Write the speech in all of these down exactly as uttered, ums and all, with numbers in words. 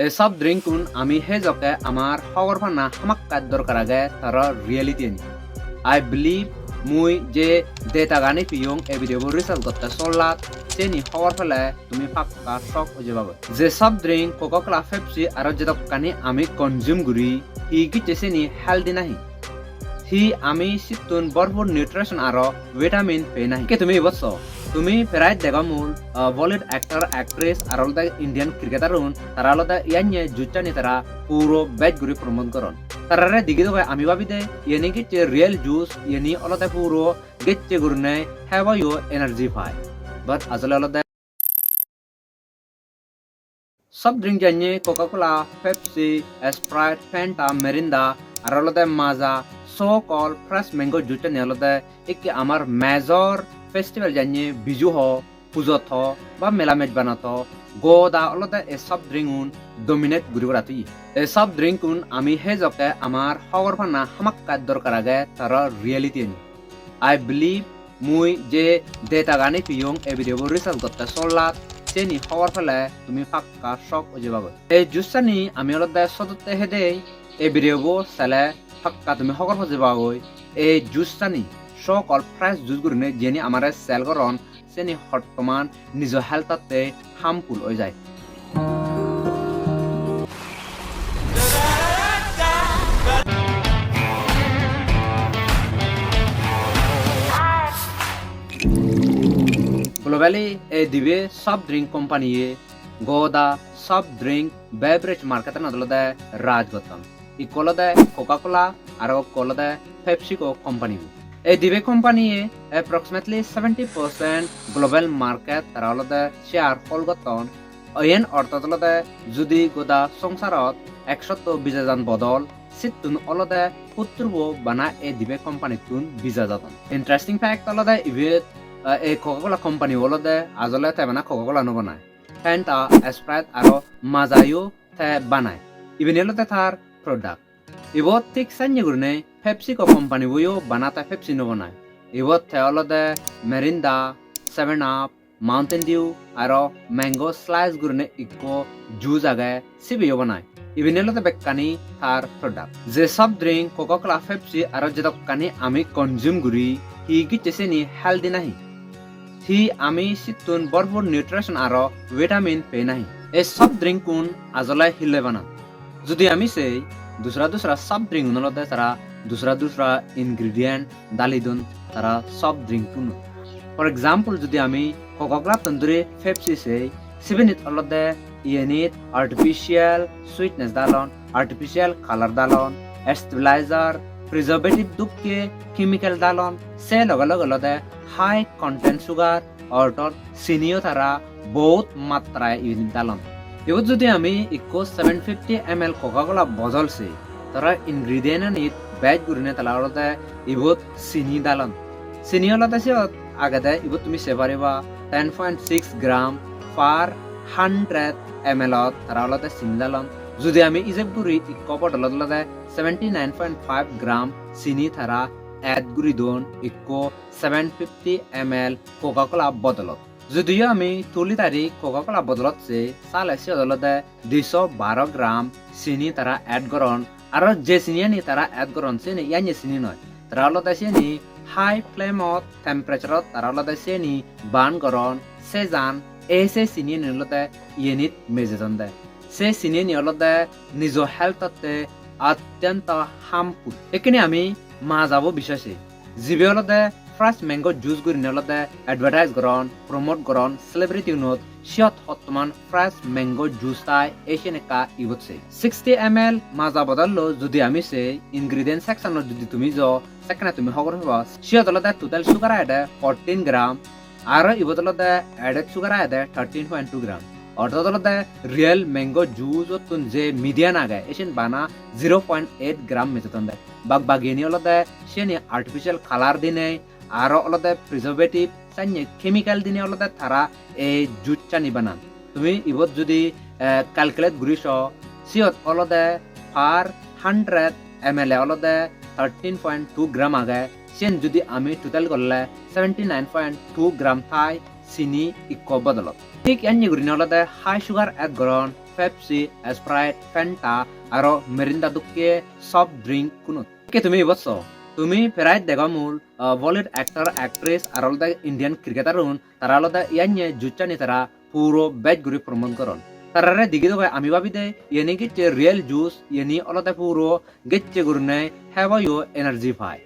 Ei soft drink un ami hejokke amar hobor pana hamakkai dorkar age tara reality ani. I believe mui je data gani piyong ei video bo research gotte sollat, seni hobor pele tumi pakka shock oi jebagoi. Je soft drink Coca-Cola, Pepsi aro jedokkani ami consume guri, hi gicche seni healthy nahi? Hi ami sittun bhorpur nutrition aro vitamin pei nahi? Ke tumi ibot so? Tumi prai dega mul, ah, Bollywood actor, actress aro olode Indian cricketer un, tara olode iyanye juice ani tara puro bej guri promote goron. Tarare digi doge ami babi de, iyeni gicche real juice, iyeni olode puro gicche gurine hebo yo energy pai. But asole olode soft drink janye Coca-Cola, Pepsi, Sprite, Fanta, Mirinda, aro olode Maaza, so called fresh mango juice ani olode ikke amar major festival janye Biju ho, pujot ho, ba mela mejbanot ho, goda olode ei soft drink un dominate guri gora toye. Ei soft drink un ami hejokke amar hobor pana hamakkai dorkar age tara reality ani. I believe mui je data gani piyong ei video bo research gotte sollat, seni hobor pele tumi pakka shock oi jebagoi. Ei juice ani ami olode sodotte hedei ei video bo sele pakka tumi hobor poi jebagoi. Ei juice ani so called fresh juice gurine jeni amare sell goron, seni hottoman nijo health otte harmful oi jai. Globally, ei dibe soft drink company ye goda soft drink beverage market anot olode raj gotton. Ikko olode Coca-Cola, aro ikko olode PepsiCo company. Ei dibe company ye approximately seventy percent global market tara olode share hold gotton. Oyen orthat olode judi goda songsarot ekshotto bijajan bodol, sittun olode hutturbo bana ei dibe company-tun bija jadon. Interesting fact olode ibet, eh, ei Coca-Cola company olode ajole te bana Coca-Cola no banai. Fanta, Sprite aro Maaza-yo te banai. Ibeni olode tar product. Ibot thik sanye gurine PepsiCo company-bo yo bana te Pepsi no banai. Ibot te olode Mirinda, Seven Up, Mountain Dew aro mango slice gurine ikko juice age, sibe yo banai. Ibeni olode bekkani tar product. Je soft drink Coca-Cola, Pepsi aro jedokkani ami consume guri, hi gicche seni healthy nahi? Hi ami sittun bhorpur nutrition aro vitamin pei nahi? Ei soft drink un ajole hille banan? Judi ami sei dusra dusra soft drink un olode tara dusra dusra ingredient dali don tara soft drink unot. For example, judi ami Coca-Cola tun duri Pepsi sei, sibenit olode iyenit artificial sweetness dalon, artificial color dalon, stabilizer, preservative dokke chemical dalon, se loge loge olode high content sugar, orthat siniyo tara bohut matraye ibenit dalon. Ibot judi ami ikko seven fifty M L Coca-Cola bodol sei, tara ingredient anit bej gurine tara olode ibot sini dalon. Sini olode siyot agede, ibot tumi sei pariba ten point six gram per hundred M L ot tara olode sini dalon. Judi ami ijeb guri ikko bodolot olode seventy nine point five gram sini tara add guri don ikko seven fifty M L Coca-Cola bodolot. Judiyo ami two litre Coca-Cola bodolot sei, sale siyot olode diso baro gram sini tara add goron. Aro je siniyani tara add goron, siyeni iyanye sini noi. Tara olode siyeni high flame-ot, temperature-ot tara olode siyeni burn goron, sejan, ei se siniyani olode iyenit mejodon de. Se siniyani olode nijo health-otte ottento harmful. Ekkene ami Maaza-bo bisoi sei. Jibe olode fresh mango juice gurine olode advertise goron, promote goron celebrity-unot, siyot hottoman fresh mango juice tai, ei siyen ekka ibot sei. Sixty M L Maaza bodollo judi ami sei, ingredient section-ot judi tumi jo, sekkene tumi hobor peba. Siyot olode total sugar agede fourteen gram, aro ibot olode added sugar agede thirteen point two gram. Orthat olode real mango juice-ottun je midiyan age, ei siyen bana zero point eight gram mejodon de. Bak bagiyeni olode siyeni artificial color dinei, aro olode preservative, sanye chemical dinei olode tara ei juice-ani banan. Tumi ibot judi, eh, calculate guri so, siyot olode per hundred M L-e olode thirteen point two gram age, siyen judi ami total gorle seventy nine point two gram tai sini ikko bodolot. Thik enne gurinei olode high sugar add goron, Pepsi, Sprite, Fanta, aro Mirinda dokke soft drink kunot. Ke tumi ibot so, tumi prai dega mul, ah, Bollywood actor, actress, aro olode Indian cricketer un, tara olode yanye juice ani tara puro bej guri promote goron. Tarare digi doge ami babi de, yeni gecche real juice, yeni olode puro gecche gurine heboyo energy pai.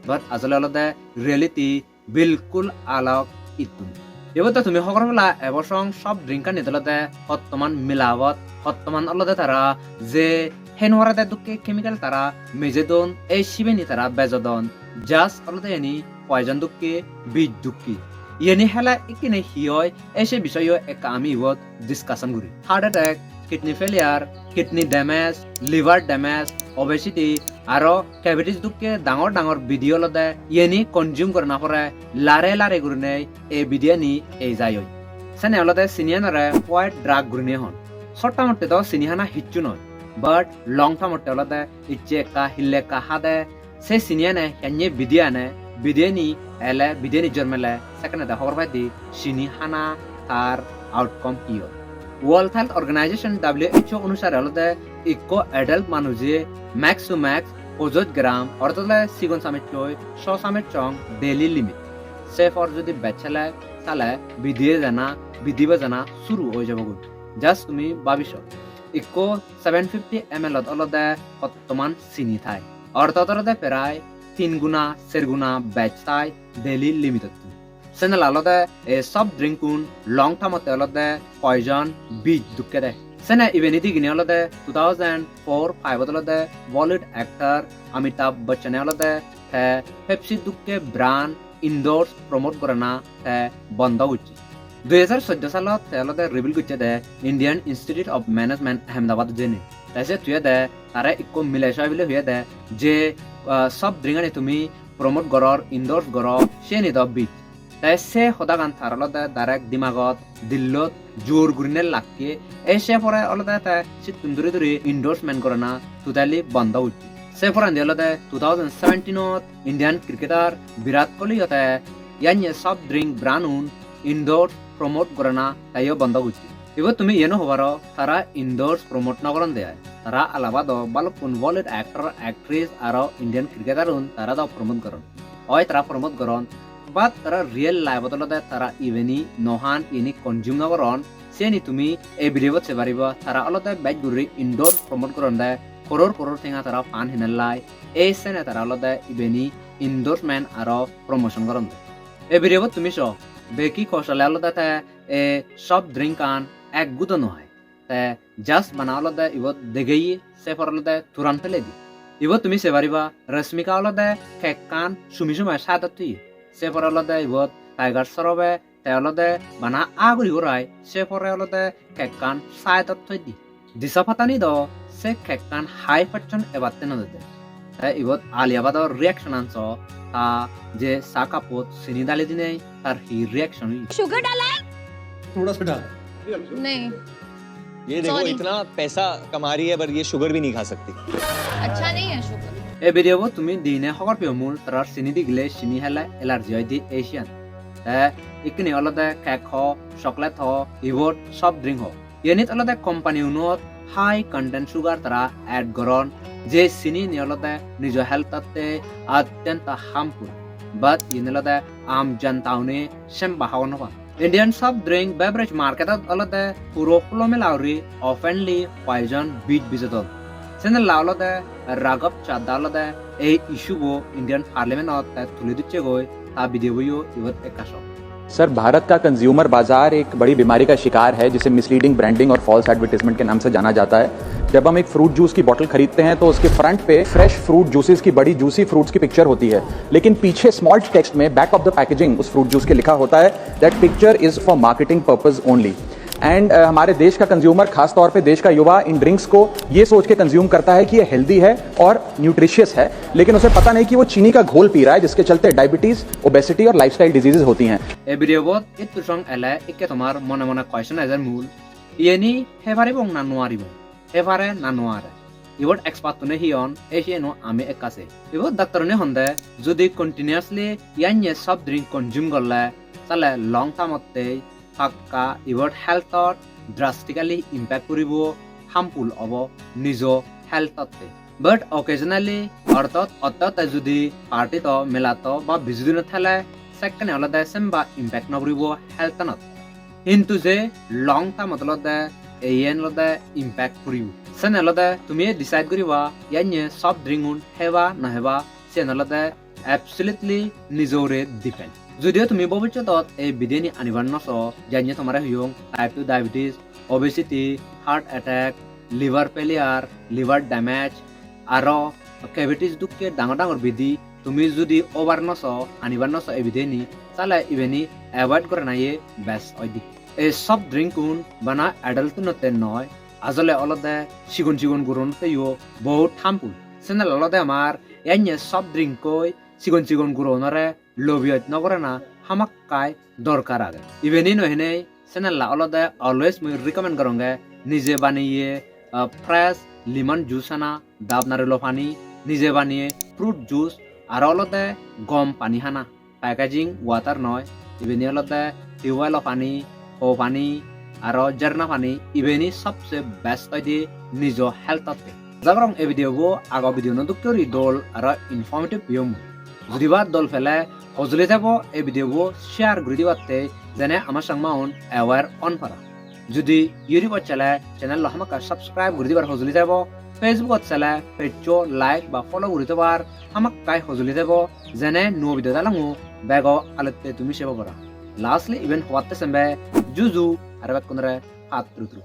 But asole olode reality bilkul alok ittun. Ibot do tumi hobor pela ebo song soft drink ani olode hottoman milawot, hottoman olode tara je hen horede dokke chemical tara mije don, ei sibeni tara bejodon. Just olode eni poison dokke, bij dokke. Iyeni hele ikkene hi oi, ei se bisoyo ekka ami ibot discussion guri. Heart attack, kidney failure, kidney damage, liver damage, obesity, aro cavities dokke dangor dangor bidi olode iyeni consume gorana pore lare lare gurinei ei bidiyani ei jai oi. Sene olode siniyanore white drug gurinei hon. Short term otte do sini hana hissu noi, but long term otte olode icche ekka hille ekka hade, se siniyane hanye bidiyane, bidiyani ele, bidiyani jormele, sekkene de hobor paide sini hana tar outcome hi oi. World Health Organization, W H O onusare olode ikko adult manuje max to max pojoj gram, orthat ole sigon samechchoi so samechchong daily limit. Se por jodi bej hele, tale bidiye jana, bidibo jana suru oi jabo goi. Just tumi babi so, ikko seven fifty M L ot olode hottoman sini thai. Orthat olode prai tin guna, ser guna bej thai daily limit ottun. Sene olode ei soft drink un long term otte olode poison, bij dokke de. Sene ibeni digini olode two thousand four five ot olode Bollywood actor Amitabh Bachchan e olode te Pepsi dokke brand endorse promote gorana te bondo gocche. Dui hajar soddo salot te olode reveal gocche de Indian Institute of Management Ahmedabad jeinei. Te se tuye de tare ikko mile soi bile huye de je, ah, soft drink ani tumi promote goror, endorse goror, siyeni do bij. Te se hodagan tar olode direct dimagot, dillot jor gurine lakke. Ei se pore olode te sittun duri duri endorsement gorana totally bondo gocche. Se porendi olode two thousand seventeen ot Indian cricketer Virat Kohli o te yanye soft drink brand un endorse promote gorana teyo bondo gocche. Ibot tumi iye no hobaro, tara endorse promote no goron de ai. Tara alaba do balukkun Bollywood actor, actress aro Indian cricketer un tara do promote goron. Oi tara promote goron, but tara real life ot olode tara ibeni no han, ini consume no goron. Siyeni tumi ei video bot sei pariba, tara olode bej guri endorse promote goron de, koror koror tenga tara pan hinellai. Ei sene tara olode ibeni endorsement aro promotion goron de. Ei video bot tumi so, Vicky Kaushal e olode te ei soft drink an ek gudo no hai. Te just bana olode ibot degeye, se por olode turan peledi. Ibot tumi sei pariba, Rashmika olode cake an sumi sumi side ot toye. Se por olode ibot Tiger Shroff e te olode bana a guri gorai, se pore olode cake an side ot thoi di. Disha Patani do se cake an hai pacchon ebatte no dede. Te ibot Alia Bhatt or reaction an so, ta je sa cup ot sini dali dinei tar hi reaction oye. Sugar डाला है? थोड़ा सा डाल। नहीं। ये देखो, sorry। इतना पैसा कमा रही है, पर ये शुगर भी नहीं खा सकती। अच्छा नहीं है sugar. Ei video bo tumi dine hobor peyo mul, tarar sini digile sini hele allergy oi de Asian. Te ikkini olode cake ho, chocolate ho, ibot soft drink ho. Yenit olode company unot high content sugar tara add goron, je sini ni olode nijo health atte atyonto harmful. But yen olode aam janta une semba hobor no pan. Indian soft drink beverage market ot olode puro khulomela guri openly poison bij bijodon. Senella olode Raghav Chadha olode ei issue bo Indian Parliament ot te tuli dicche goi, ta video bo yo ibot ekka so. Sir, Bharat का कंज्यूमर बाजार एक बड़ी बीमारी का शिकार है, जिसे misleading branding और फॉल्स एडवर्टाइजमेंट के नाम से जाना जाता है। जब हम एक फ्रूट जूस की बॉटल खरीदते हैं, तो उसके फ्रंट पे फ्रेश फ्रूट जूसेस की, बड़ी जूसी फ्रूट्स की पिक्चर होती है, लेकिन पीछे स्मॉल टेक्स्ट में, बैक ऑफ द पैकेजिंग, उस फ्रूट जूस के लिखा होता है, "That picture is for marketing purpose only." And हमारे देश का कंज्यूमर, खास तौर पे देश का युवा, इन ड्रिंक्स को ये सोच के कंज्यूम करता है कि ये हेल्दी है और न्यूट्रिशियस है, लेकिन उसे पता नहीं कि वो चीनी का घोल पी रहा है, जिसके चलते डायबिटीज, ओबेसिटी और लाइफस्टाइल डिजीजेस होती हैं। Ei video bot ittu song ele ikke tomar mone mone question ejer mul, iyeni hei paribong na nuaribong? Hei pare na nuare? Ibot expert tune hi hon, ei siyeno ami ekka sei. Ibot doctor une honde, jodi continuously yanye soft drink consume gorle, tale long term otte hakka ibot health ot drastically impact guribo, harmful obo nijo health otte. But occasionally, ortot otte otte judi party to, mela to ba bijudino thele, sekkene olode semba impact no guribo health anot. Hintu je long term ot olode iyen olode impact guribo. Sen olode tumi decide guriba, yanye soft drink un heba na heba, sen olode absolutely nijo ugure depend. Judiyo tumi bobissotot ei bidiyeni anibar no so, janye tomare hoyong type two diabetes, obesity, heart attack, liver failure, liver damage, aro cavities dokke dangor dangor bidi, tumi judi obar no so, anibar no so ei bidiyeni, sale ibeni avoid gorana ye best oide. Ei soft drink un bana adult unotte noi, ajole olode sigon sigon guronotte yo bohut harmful. Senel olode amar yanye soft drink oi sigon sigon gurogunore lobiyot no gorana hamakkai dorkar age. Ibeni no hinei senella olode always mui recommend goronge nije baniye, ah, fresh lemon juice hana, dab narulo pani, nije baniye fruit juice, aro olode gom pani hana. Packaging water noi, ibeni olode tubewell o pani, ho pani, aro jharna pani, ibeni sobse best oide nijo health otte. Aja gorong ei video bo ago video no dokke guri dol aro informative oyom. Judi ba dol pele hojoli thebo ei video bo share guri dibatte, jene ama Changmaun aware on para. Judi YouTube ot sele channel lo hamakkai subscribe guri dibar hojoli thebo, Facebook ot sele page o like ba follow guri tobar hamakkai hojoli thebo, jene nuo video dalongo bego alotte tumi sebo para. Lastly, iben hobatte sembe juju aro bekkunore patturu turu.